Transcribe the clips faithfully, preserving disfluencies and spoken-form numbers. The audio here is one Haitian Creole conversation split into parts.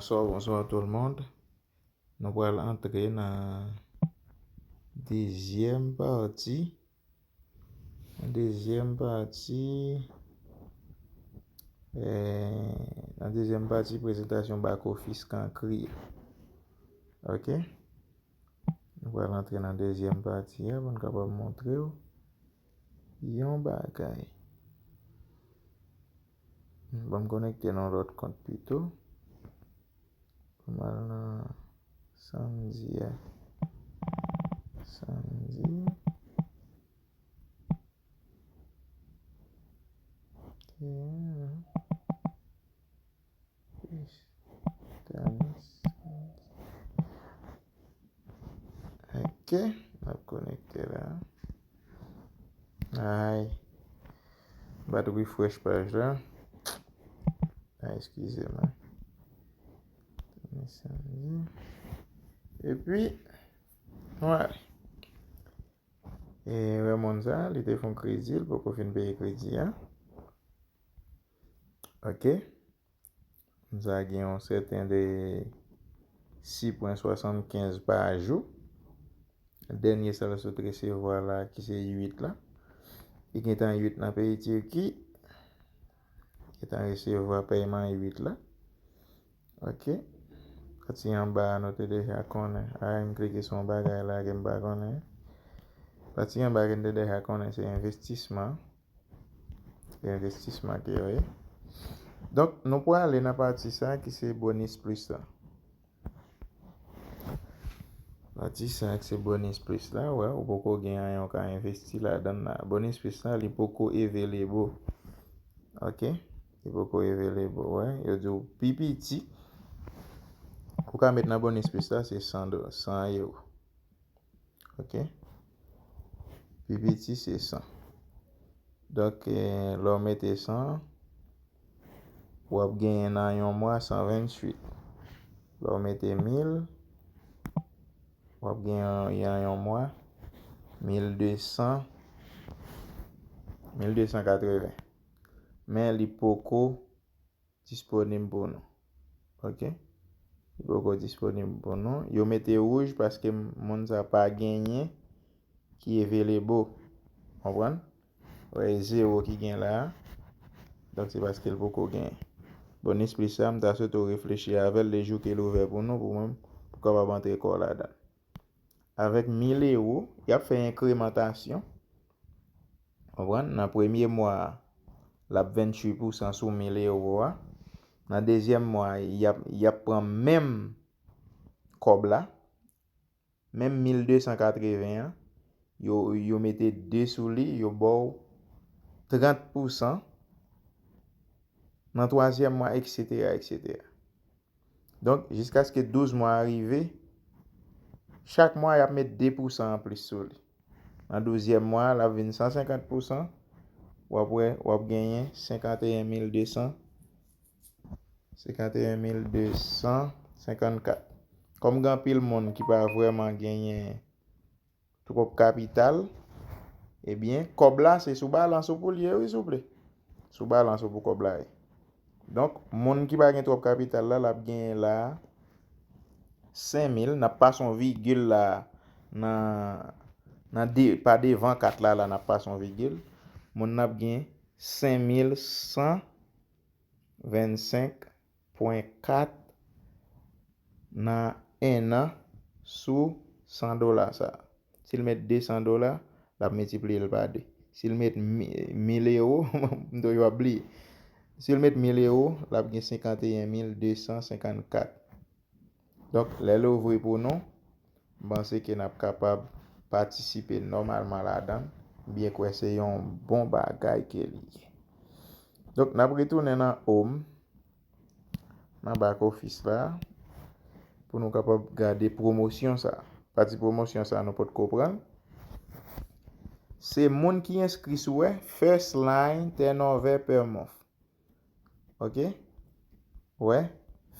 Bonsoir, bonsoir tout le monde. Nou pral antre nan dezyèm pati. Nan dezyèm pati, eh, nan dezyèm pati prezantasyon back office kan kriye. Ok? Nou pral antre nan dezyèm pati a pou n kapab montre w yon bagay. Ban m konekte nan lòt kont pito. Pou m al nan Sandy a. Sandy. Tanis. Ok, n ap konekte la. Ay. M pa t refresh paj la. Ay, eskize mwen. Epi, wè. E wè moun sa, li te fè yon kredi, li poko fin peye kredi a. Ok. Moun sa gen yon sèten de sis pwen swasannkenz pa jou. Dènye sa l sot resevwa la, ki se uit la. Li gentan uit nan peyi Tiki. Gentan resevwa pèyman uit la. Ok. Pati anba a, nou te deja konnen. Ay, m klike sou yon bagay la ke m pa konnen. Pati anba ke n te deja konnen, se envestisman. Se envestisman ke yo ye. Donk, nou prale nan pati sa ki se bonus plus la. Pati sa ki se bonus plus la, wè, ou poko gen anyen ou ka envesti ladan l la. Bonus plus la, li poko available. Ok? Li poko available, wè. Yo di w pi piti, ou ka met nan bonus plus la, se san do-, san euro. Ok? Pi piti, se san. Donk, eh, lè w mete san, w ap genyen nan yon mwa san venntuit. Lè w mete mil, w ap genyen nan yon mwa mil de san, mil de san katreven. Men li poko disponib pou nou. Ok? Li poko disponib pou nou. Yo mete wouj paske moun sa pa genyen ki available. Konprann? Wè, e zewo ki gen la a. Donk, se paske l poko genyen. Bonus plus sa, m ta swete w reflechi avè l le jou ke l ouvè pou nou, pou mwen, pou kapab antre kò w ladan l. Avèk mil ewo, y ap fè enkremantasyon. Konprann? Nan premye mwa a, l ap venntuit pousan sou mil ewo a. Nan dezyèm mwa a, y ap, y ap pran menm kòb la, menm mil de san katreven an, yo, yo mete de sou li, yo ba w trant pousan. Nan twazyèm mwa, etsetera, etsetera. Donk, jiskaske douz mwa a rive, chak mwa, y ap met de pousan anplis sou li. Nan douzyèm mwa a, l ap vin san senkant pousan. W ap wè, w ap genyen senkanteyen mil de san, senkanteyen mil de san senkannkat. Kòm gen anpil moun ki pa vrèman genyen twòp kapital, ebyen, kòb la se sou balans ou pou l ye, wi, souple. Sou balans ou pou kòb la ye. Donk, moun ki pa gen twòp kapital la, l ap genyen la a senk mil, n ap pase yon vigil la a nan, nan de, pa devan kat la, la, n ap pase yon vigil. Moun nan ap gen senk mil san vennsenk pwen kat nan en an sou san dola sa a. Si l met de san dola, l ap miltipliye l pa de. Si l met mi-, mil ewo, m toujou ap bliye. Si l met mil ewo, l ap gen senkanteyen mil de san senkannkat. Donk, lè l ouvri pou nou, m panse ke n ap kapab patisipe nòmalman ladan l. M byen kwè se yon bon bagay ke li ye. Donk, n ap retounen nan home, nan back office la, pou nou kapab gade pwomosyon sa. Pati pwomosyon sa, nou potko pran l. Se moun ki enskri sou, wè, first line turnover per month. Ok? Wè,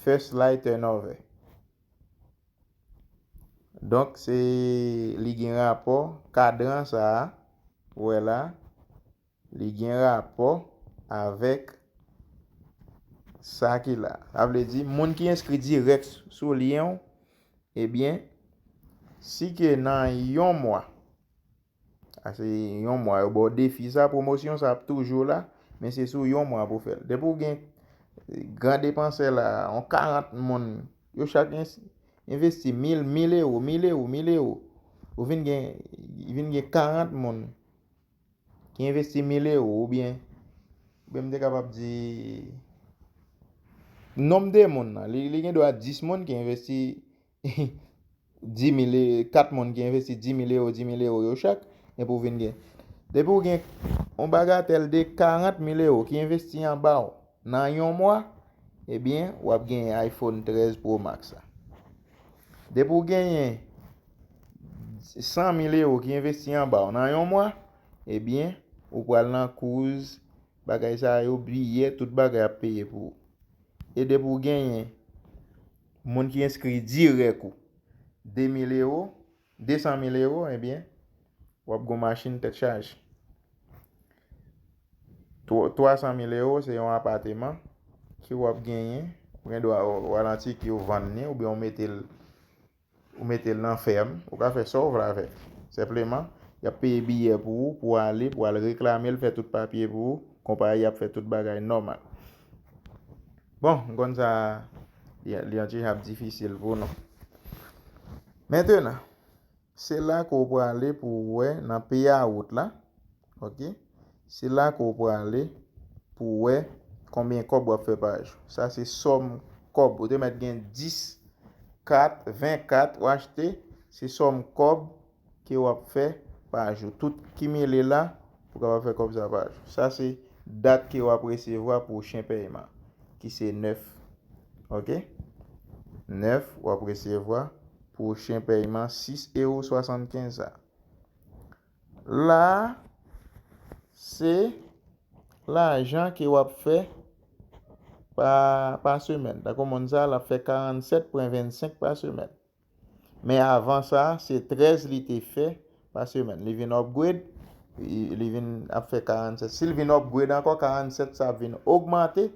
first line turnover. Donk, se, li gen rapò, kadran sa a, ou wè la, li gen rapò avèk sa ki la. Sa vle di, moun ki enskri dirèk sou lyen w, ebyen, si ke nan yon mwa, a se yon mwa, yo ba w defi sa, pwomosyon sa ap toujou la, men se sou yon mwa pou fè l. Depi w gen gran depansè la, yon karant moun, yo chak en- envesti mil, mil ewo, mil ewo, mil ewo. Ou vin gen, vin gen karant moun ki envesti mil ewo, oubyen, oubyen m te kapab di, nonm de moun nan, li, li gen dwa dis moun ki envesti dis mil, e, kat moun ki envesti dis mil ewo, dis mil ewo yo chak, epi w vin gen. Depi w gen yon bagatèl de karant mil ewo ki envesti anba w nan yon mwa, ebyen, w ap gen iPhone trèz Pro Max la. Depi w genyen san mil ewo ki envesti anba w nan yon mwa, ebyen, ou pral nan kouz, bagay sa yo, biyè, tout bagay ap peye pou ou. E depi w genyen moun ki enskri dirèk ou de mil ewo, de san mil ewo, ebyen, w ap gon machin tèt chaje. Twa san mil ewo, se yon apateman ki w ap genyen. Ou gen dwa, w al an Tiki, ou vann li, oubyen ou mete l, ou mete l nan fèm. Ou ka fè sa w vle avè l. Senpleman, y ap peye biyè pou ou, pou w ale, pou w al reklame l, fè tout papye pou ou. Konpayi ap fè tout bagay nòmal. Bon, m konn sa, li, li yon ti jan ap difisil pou nou. Mentenan, se la ke w prale pou w wè nan payout la, ok? Se la ke w prale pou w wè konbyen kòb w ap fè pa jou. Sa se sòm kòb. Ou te mèt gen dis kat, ven kat, w achte, se sòm kòb ke w ap fè pa jou. Tout kimile la, pou w kapab fè kòb sa pa jou. Sa se dat ke w ap resevwa pwochen pèyman, ki se nèf. Ok? Nèf, w ap resevwa pwochen pèyman sis ewo swasannkenz sa. La, se lajan ke w ap fè pa, pa semèn. Tankou moun sa, l ap fè karannsèt pwen vennsenk pa semèn. Men avan sa, se trèz li te fè pa semèn. Li vin upgrade, li, li vin ap fè karannsèt. Si l vin upgrade ankò, karannsèt sa ap vin ogmante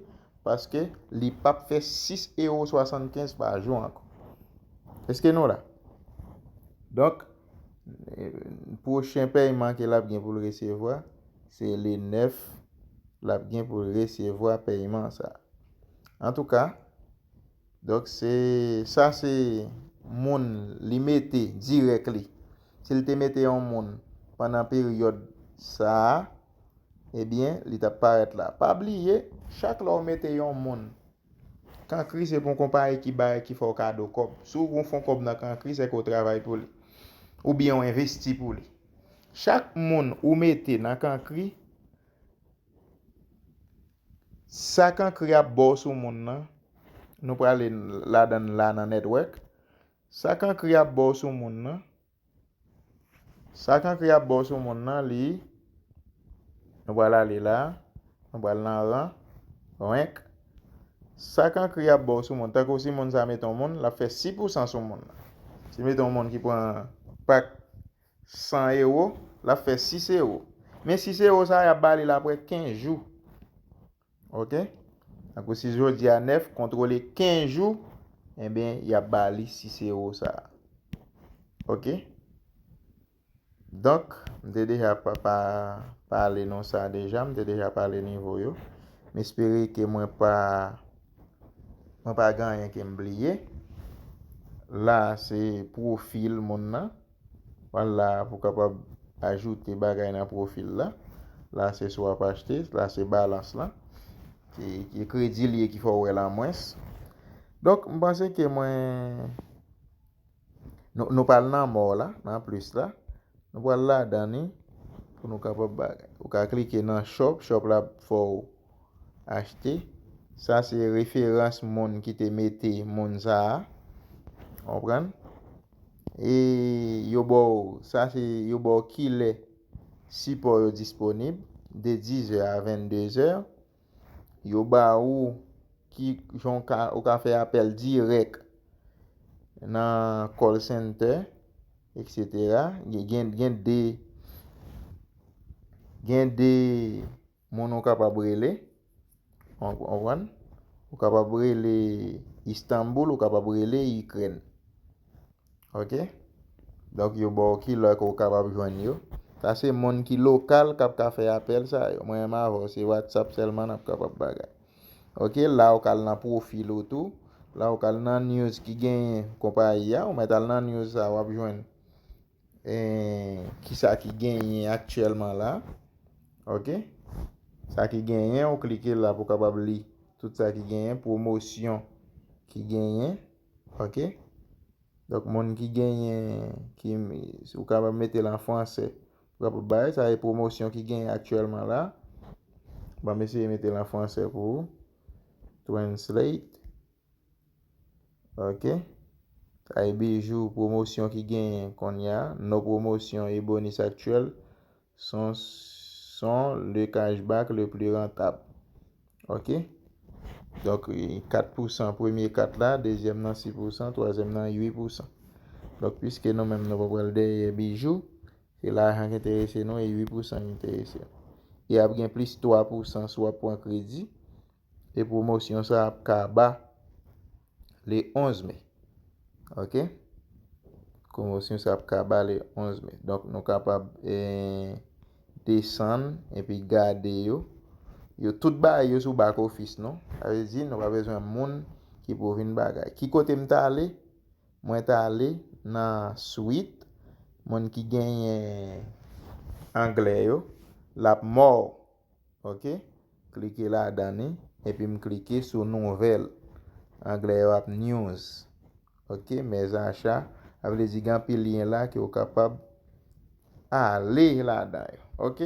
paske li p ap fè sis ewo swasannkenz pa jou ankò. Èske nou la? Donk, eh, pwochen pèyman ke l ap gen pou l resevwa, se le nèf, l ap gen pou l resevwa pèyman sa. Antouka, donk, se, sa se moun li mete dirèk li. Si l te mete yon moun pandan peryòd sa a, ebyen, li t ap parèt la. Pa bliye, chak lè w mete yon moun, Cancri se pou yon konpayi ki bay, ki fè w kado kòb. Si w gon fon kòb nan Cancri, se ke w travay pou li. Oubyen w envesti pou li. Chak moun ou mete nan Cancri, sa Cancri ap ba w sou moun nan, nou prale ladan l la nan network. Sa Cancri ap ba w sou moun nan, sa Cancri ap ba w sou moun nan, li, nou pral ale la, nou pral nan ran, rank. Sa Cancri ap ba w sou moun, tankou si moun sa mete yon moun, l ap fè sis pousan sou moun nan. Si mete yon moun ki pran pak san ewo, l ap fè sis ewo. Men sis ewo sa, y ap ba li l apre kenz jou. Ok? Tankou si jodi a nèf, kontwole kenz jou, enben, y ap ba li sis ewo sa. Ok? Donk, m te deja pa, pa, pale nou sa deja, m te deja pale nivo yo. M espere ke mwen pa, mwen pa gen anyen ke m bliye. La, se pwofil moun nan. Wala, pou kapab ajoute bagay nan pwofil la. La, se sou ap achte, la, se balans lan. Ki, ki kredi li ye ki fè w wè l an mwens. Donk, m panse ke mwen, nou, nou pral nan mò la, nan plis la. Nou pral ladan li pou nou kapab bagay. Ou ka klike nan shop, shop la ap fè w achte. Sa se referans moun ki te mete moun sa a. Konprann? E yo ba w, sa se yo ba w kilè sipò yo disponib, de dizè a venndezè. Yo ba ou ki jan w ka, ou ka fè apèl dirèk nan call center, et cetera. Gen, gen, gen de, gen de moun ou kapab rele. Ou konprann? Ou kapab rele Istanbul, ou kapab rele Ikrèn. Ok? Donk, yo ba w ki lè ke w kapab jwenn yo. Sa se moun ki lokal k ap ka fè apèl sa yo. Mwen menm avè w, se WhatsApp sèlman n ap kapab bagay. Ok, la ou ka al nan pwofil ou tou. La ou ka al nan news ki genyen konpayi a. Ou mèt al nan news sa, w ap jwenn eh, kisa ki genyen aktyèlman la. Ok? Sa ki genyen, ou klike la pou w kapab li tout sa ki genyen, pwomosyon ki genyen. Ok? Donk, moun ki genyen, ki, ou kapab mete l an fransè. Ou kapab bay, sa e pwomosyon ki genyen aktyèlman la. Ban m eseye mete l an fransè pou ou. Translate. Ok. Sa e bijou pwomosyon ki genyen kounye a. Nos promotions et bonus actuels sont, sont le cashback le plus rentable. Ok. Donk, kat pousan premye kat la, dezyèm nan sis pousan, twazyèm nan uit pousan. Donk, piske nou menm nou pa pral dèyè bijou, se lajan ki enterese nou e uit pousan ki enterese nou. E ap gen plis twa pousan si w ap pran kredi. E pwomosyon sa ap kaba le onz me. Ok? Pwomosyon sa ap kaba le onz me. Donk, nou kapab eh, desann epi gade yo. Yo tout bagay yo sou back office nou. Sa vle di, nou pa bezwen moun ki pou vin bagay. Ki kote m t ale? Mwen t ale nan suite. Moun ki genyen anglè yo, l ap more. Ok? Klike ladan li, epi m klike sou nouvèl. Anglè yo ap news. Ok? Mes achats, sa vle di gen anpil lyen la ke w kapab ale ladan yo. Ok?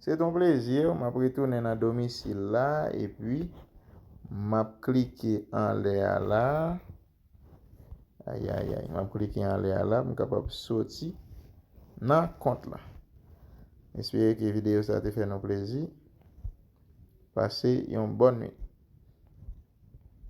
Se t on plezi, m ap retounen nan domisil la, epi m ap klike anlè a la. Ayayay, m ap klike anlè a la, m kapab soti nan kont la. Espere ke videyo sa te fè nou plezi. Pase yon bòn nwit.